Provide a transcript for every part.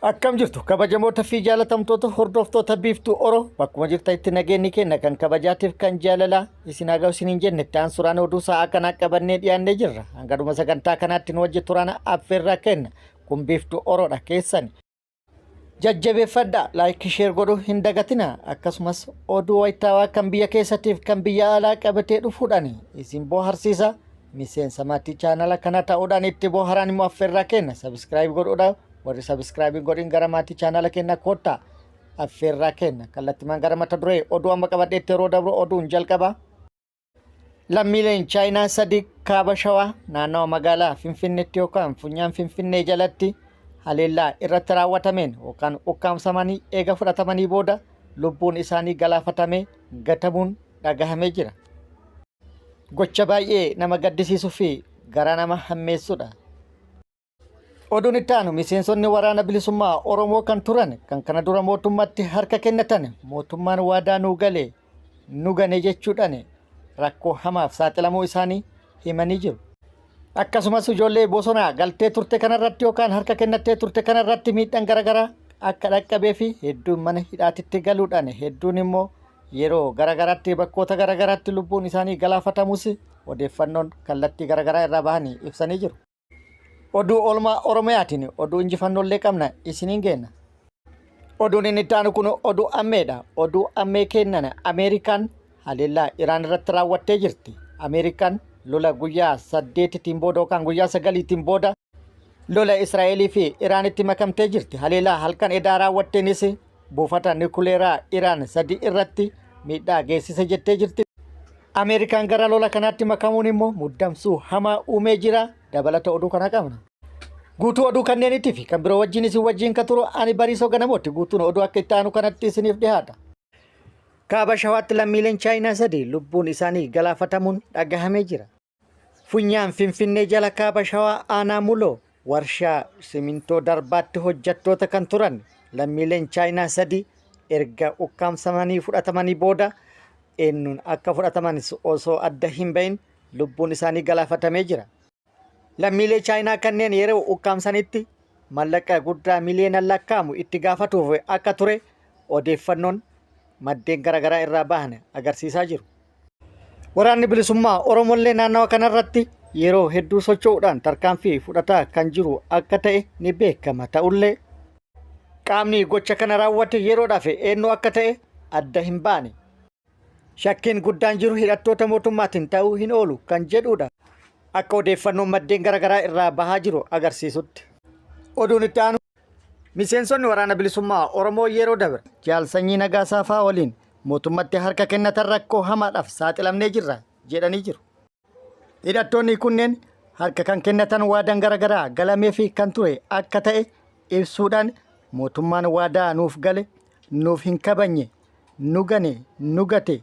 Akkam jirtu kabajamoota fi jaalatamtoota hordoftoota Biiftuu Oro, bakkuma jirtanitti nageenyi keenya kan kabajaatiif kan jaalalaa isin haa ga'u isiniin jenne. Itti aansuudhaan oduu sa'aa kanaa qabannee dhiyaannee jirra. Hangadhuma sagantaa kanaatti nu wajji turaan affeerraa kenna. Kun Biiftuu Oroodha keessan. Jajjabeeffadhaa, like, share godhuu hin dagatina. Akkasumas oduu wayitaawaa kan biyya keessattiif kan biyya alaa qabatee dhufuudhaan isin bohaarsiisa. Miseensa maatii chaanala kana ta'uudhaan itti bohaaraan immoo affeerraa kenna. Subscribe godhuudhaan, warri subscribe godhin gara maatii chaanala keenya koottaa affeerraa kenna. Kallattimaan gara mata duree oduu amma qabadheetti yeroo dabru, oduun jalqaba. Lammiileen Chaayinaa 3 Kaaba Shawaa naannawa magaalaa Finfinneetti yookaan funyaan Finfinnee jalatti haleellaa irratti raawwatameen yookaan ukkaamsamanii eega fudhatamanii booda lubbuun isaanii galaafatamee gatamuun dhagahamee jira. Gocha baay'ee nama gaddisiisuu fi garaa nama hammeessudha. Oduun itti aanu, miseensonni Waraana Bilisummaa Oromoo kan turan kan kana dura mootummaatti harka kennatan mootummaan waadaa nuu gale nu gane jechuudhaan rakkoo hamaaf saaxilamuu isaanii himanii jiru. Akkasumas ijoollee bosonaa galtee turte kanarratti yookaan harka kennattee turte kanarratti miidhaan garaagaraa akka dhaqqabee fi hedduun mana hidhaatitti galuudhaan, hedduun immoo yeroo garaagaraatti bakkoota garaagaraatti lubbuun isaanii galaafatamus odeeffannoon kallattii garaagaraa irraa bahanii ibsanii jiru. Oduu oolmaa Oromiyaatiin oduu injifannollee qabna, isiniin geenna. Oduun inni itti aanu kun oduu ammeedha. Oduu ammee kennan, Ameerikaan haleellaa Iraan irratti raawwattee jirti. Ameerikaan lola guyyaa 8tiin booda yookaan guyyaa 9tiin booda lola Israa'elii fi Iraanitti makamtee jirti. Haleellaa halkan edaa raawwatteenis buufata nikuleeraa Iraan sadi irratti miidhaa geessise jettee jirti. Ameerikaan gara lola kanaatti makamuun immoo muddamsuu hamaa uumee jira. Dabalata oduu kana qabna. Guutuu oduu kanneeniitii fi kan biroo wajjin isin wajjin kan turu ani Bariisoo Ganamooti. Guutuun oduu akka itti aanu kanatti isiniif dhiyaata. Kaaba Shawaatti lammiileen Chaayinaa 3 lubbuun isaanii galaafatamuun dhagahamee jira. Funyaan Finfinnee jala Kaaba Shawaa aanaa Muloo warshaa simintoo Darbaatti hojjettoota kan turan lammiileen Chaayinaa 3 erga ukkaamsamanii fudhatamanii booda eenyuun akka fudhatamanis osoo adda hin bahin lubbuun isaanii galaafatamee jira. Lammiilee Chaayinaa kanneen yeroo ukkaamsanitti mallaqa guddaa miliyoonaan lakkaa'amu itti gaafatuuf akka ture odeeffannoon maddeen garaagaraa irraa bahan agarsiisaa jiru. Waraanni Bilisummaa Oromollee naannawa kanarratti yeroo hedduu socho'uudhaan tarkaanfii fudhataa kan jiru akka ta'e ni beekama. Ta'ullee qaamni gocha kana raawwate yeroodhaaf eenyu akka ta'e adda hin baane. Shakkiin guddaan jiru hidhattoota mootummaatiin ta'uu hin oolu kan jedhudha. Akka odeeffannoon maddeen garaagaraa irraa bahaa jiru agarsiisutti. Oduun itti aanu, miseensonni Waraana Bilisummaa Oromoo yeroo dabre Jaal Sanyii Nagaasaa fa'aa waliin mootummatti harka kennatan rakkoo hamaadhaaf saaxilamnee jirra jedhanii jiru. Hidhattoonni kunneen harka kan kennatan waadaan garaagaraa galameefii kan ture akka ta'e ibsuudhaan, mootummaan waadaa nuuf gale nuuf hin kabanye, nu gane, nu gate.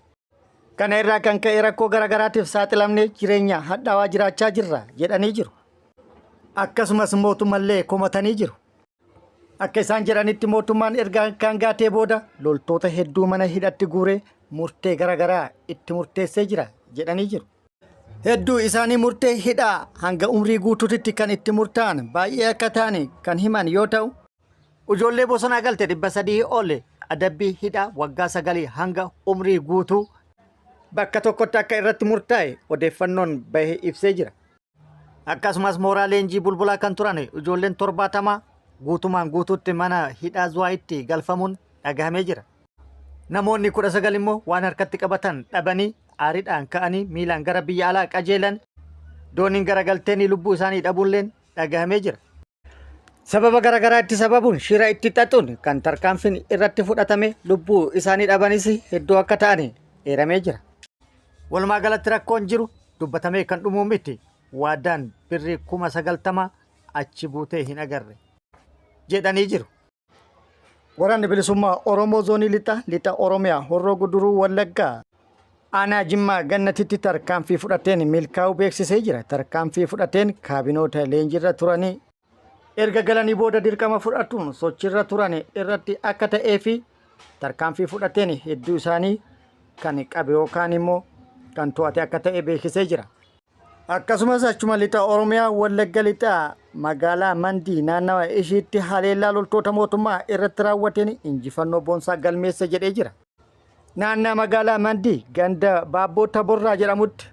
Kana irraa kan ka'e rakkoo garaagaraatiif saaxilamnee jireenya hadhaawaa jiraachaa jirra jedhanii jiru. Akkasumas mootummallee komatanii jiru. Akka isaan jedhanitti, mootummaan erga kan gaatee booda loltoota hedduu mana hidhatti guuree murtee garaagaraa itti murteessee jira jedhanii jiru. Hedduu isaanii murtee hidhaa hanga umrii guutuutitti kan itti murtaa'an baay'ee akka ta'an kan himan yoo ta'u, ijoollee bosonaa galte 300 ol adabbii hidhaa waggaa 9 hanga umrii guutuu bakka tokkotti akka irratti murtaa'e odeeffannoon bahe ibsee jira. Akkasumas mooraa leenjii Bulbulaa kan turan ijoolleen 70 guutumaan guutuutti mana hidhaa Zuwaayitti galfamuun dhagahamee jira. Namoonni 19 immoo waan harkatti qabatan dhabanii aariidhaan ka'anii miilaan gara biyya alaa qajeelan dooniin garagalteenii lubbuu isaanii dhabuulleen dhagahamee jira. Sababa garaagaraa itti sababuun shira itti xaxuun kan tarkaanfiin irratti fudhatame lubbuu isaanii dhabanis hedduu akka ta'an eeramee jira. Walumaa galatti rakkoon jiru dubbatamee kan dhumuu miti. Waadaan birrii 90,000 achi buutee hin agarre jedhanii jiru. Waraanni Bilisummaa Oromoo Zoonii Lixa Lixa Oromiyaa Horroo Guduruu Wallaggaa aanaa Jimmaa Gannatitti tarkaanfii fudhateen milkaa'uu beeksisee jira. Tarkaanfii fudhateen kaabinoota leenjiirra turanii erga galanii booda dirqama fudhatuun sochiirra turan irratti akka ta'ee fi tarkaanfii fudhateen hedduu isaanii kan qabe yookaan immoo kan to'ate akka ta'e beeksisee jira. Akkasumas achuma lixa Oromiyaa Wallagga lixaa magaalaa Mandii naannawa ishiitti haleellaa loltoota mootummaa irratti raawwateen injifannoo boonsaa galmeesse jedhee jira. Naannaa magaalaa Mandii ganda Baabboo Taborraa jedhamutti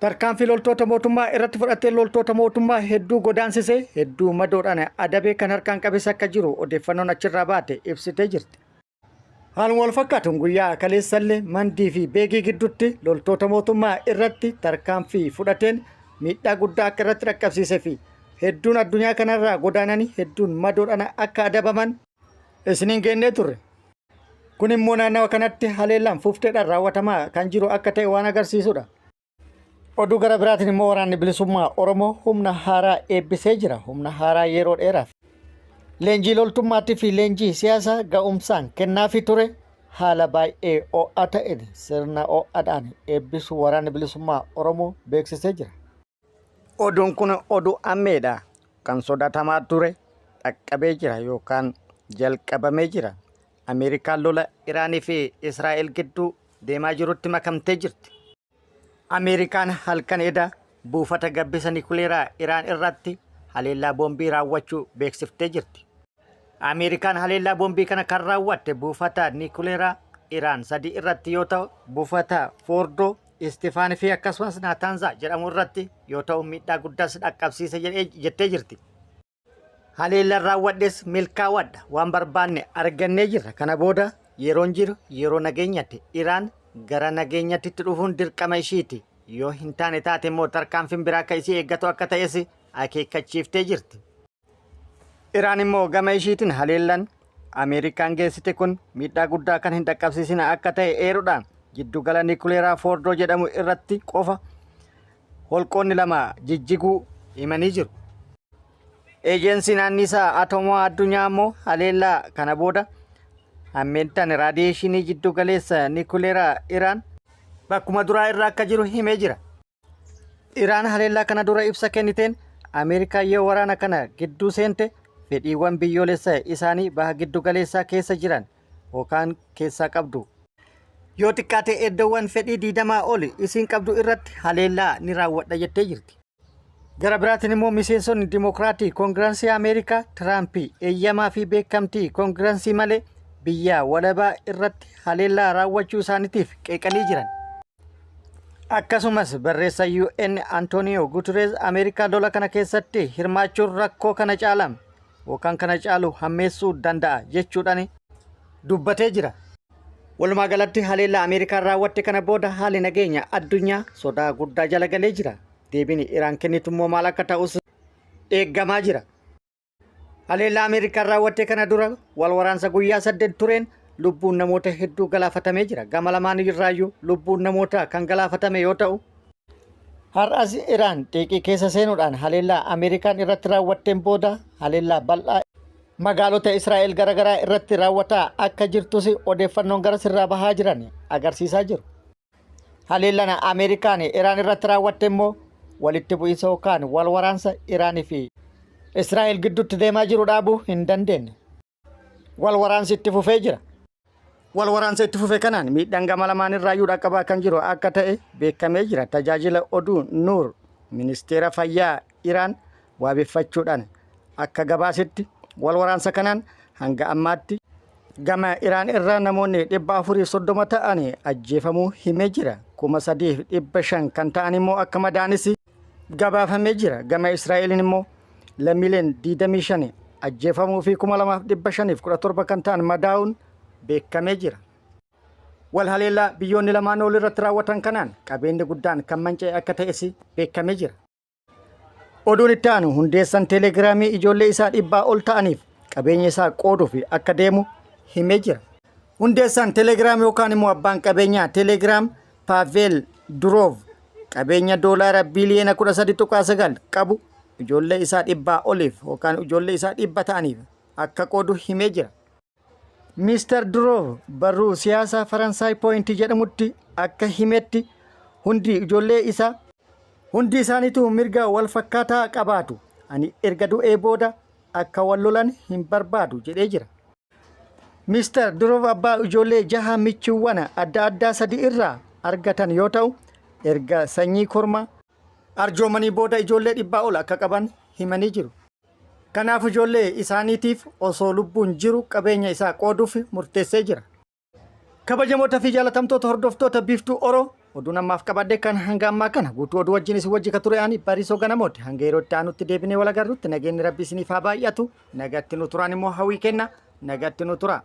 tarkaanfii loltoota mootummaa irratti fudhatee loltoota mootummaa hedduu godaansisee hedduu madoodhaan adabee kan harkaan qabes akka jiru odeeffannoon achirraa baate ibsitee jirti. Haaluma wal fakkaatuun guyyaa kaleessallee Mandii fi Beegii gidduutti loltoota mootummaa irratti tarkaanfii fudhateen miidhaa guddaa akka irratti dhaqqabsiise fi hedduun addunyaa kanarraa godaananii hedduun madoodhaan akka adabaman isiniin geennee turre. Kun immoo naannawa kanatti haleellaan fufteedhaan raawwatamaa kan jiru akka ta'e waan agarsiisudha. Oduu gara biraatiin immoo waraanni bilisummaa Oromoo humna haaraa eebbisee jira. Humna haaraa yeroo dheeraaf leenjii loltummaatii fi leenjii siyaasaa ga'umsaan kennaafii ture haala baay'ee ho'aa ta'een sirna ho'aadhaan eebbisuu waraanni bilisummaa Oromoo beeksisee jira. Oduun kun oduu ammeedha. Kan sodaatamaa ture dhaqqabee jira yookaan jalqabamee jira. Ameerikaan lola Iraanii fi Israa'el gidduu deemaa jirutti makamtee jirti. Ameerikaan halkan eda buufata gabbisa nikuleeraa Iraan irratti haleellaa boombii raawwachuu beeksiftee jirti. Ameerikaan haleellaa boombii kana kan raawwatte buufata nikuleeraa Iraan sadii irratti yoo ta'u, buufata Foordoo, Istifaan fi akkasumas Naataanzaa jedhamu irratti yoo ta'u miidhaa guddaas dhaqqabsiise jettee jirti. Haleellaan raawwadhes milkaawadha. Waan barbaanne argannee jirra. Kana booda yeroon jiru yeroo nageenyatti. Iraan gara nageenyatti itti dhufuun dirqama ishiiti. Yoo hin taane taate immoo tarkaanfiin biraa akka isii eeggatu akka ta'es akeekkachiiftee jirti. Iraan immoo gama ishiitiin haleellaan Ameerikaan geessite kun miidhaa guddaa kan hin dhaqqabsiisine akka ta'e eeruudhaan jiddugala nikuleeraa Foordoo jedhamu irratti qofa holqoonni lama jijjiguu himanii jiru. Eejensiin anniisaa atoomaa addunyaa ammoo haleellaa kana booda hammeentaan raadiyeeshinii jiddu galeessa nikuleeraa Iraan bakkuma duraa irra akka jiru himee jira. Iraan haleellaa kana dura ibsa kenniteen Ameerikaan yoo waraana kana gidduu seente fedhiiwwan biyyoolessa isaanii baha giddu galeessaa keessa jiran yookaan keessaa qabdu. Yoo xiqqaate eddoowwan fedhii diidamaa ol isiin qabdu irratti haleellaa ni raawwadha jettee jirti. Gara biraatiin immoo miseensonni Dimokiraatii Koongiransii Ameerikaa Tiraamp eeyyamaa fi beekamtii Koongiransii malee biyya walabaa irratti haleellaa raawwachuu isaaniitiif qeeqanii jiran. Akkasumas barreessaa UN Antonio Guterres Ameerikaa lola kana keessatti hirmaachuun rakkoo kana caalam yookaan kana caalu hammeessuu danda'a jechuudhaan dubbatee jira. Walumaa galatti haleellaa Ameerikaan raawwatte kana booda haalli nageenya addunyaa sodaa guddaa jala galee jira. Deebiin Iraan kennitu immoo maal akka ta'us eeggamaa jira. Haleellaa Ameerikaan raawwatte kana dura wal waraansa guyyaa 8 tureen lubbuun namoota hedduu galaafatamee jira. Gama lamaan irraayyuu lubbuun namoota kan galaafatame yoo ta'u, har'as Iraan xiiqii keessa seenuudhaan haleellaa Ameerikaan irratti raawwatteen booda haleellaa bal'aa magaalota Israa'el garaagaraa irratti raawwataa akka jirtus odeeffannoon gara sirraa bahaa jiran agarsiisaa jiru. Haleellaan Ameerikaan Iraan irratti raawwatte immoo walitti bu'iinsa yookaan wal waraansa Iraanii fi Israa'el gidduutti deemaa jiru dhaabuu hin dandeenye. Wal waraansi itti fufee jira. Wal waraansa itti fufe kanaan miidhaan gama lamaan irraayyuu dhaqqabaa kan jiru akka ta'e beekamee jira. Tajaajila oduu Nuur ministeera fayyaa Iraan waabeffachuudhaan akka gabaasetti wal waraansa kanaan hanga ammaatti gama Iraan irraa namoonni 430 ta'an ajjeefamuu himee jira. 3,500 kan ta'an immoo akka madaanis gabaafamee jira. Gama Israa'eliin immoo lammiileen 25 ajjeefamuu fi 2,517 kan ta'an madaa'uun beekamee jira. Wal haleellaa biyyoonni lamaan wal irratti raawwatan kanaan qabeenyi guddaan kan manca'e akka ta'es beekamee jira. Oduun itti aanu hundeessan teelegiraamii ijoollee isaa dhibbaa ol ta'aniif qabeenya isaa qooduuf akka deemu himee jira. Hundeessaan teelegiraam yookaan immoo abbaan qabeenyaa teelegiraam Paaveel Duroov qabeenya doolaara biliyoona 13.9 qabu ijoollee isaa dhibbaa oliif yookaan ijoollee isaa dhibba ta'aniif akka qoodu himee jira. Mister Duroov barruu siyaasaa Faransaay Pooyinti jedhamutti akka himetti hundi ijoollee isaa hundi isaaniitu mirga wal fakkaataa qabaatu. Ani erga du'ee booda akka wal lolan hin barbaadu jedhee jira. Mister Durov abbaa ijoollee jaha michuuwwan adda addaa sadi irraa argatan yoo ta'u, erga sanyii kormaa arjoomanii booda ijoollee 100 ol akka qaban himanii jiru. Kanaaf ijoollee isaaniitiif osoo lubbuun jiru qabeenya isaa qooduuf murteessee jira. Kabajamoota fi jaalatamtoota hordoftoota Biiftuu Oro, oduun ammaaf qabadhe kan hanga ammaa kana. Guutuu oduu wajjin isin wajji ka ture ani Bariisoo Ganamooti. Hanga yeroo itti aanutti deebinee wal agarrutti nageenyi Rabbi isiniif haa baay'atu. Nagatti nu turaan immoo hawwii kenna. Nagatti nu tura.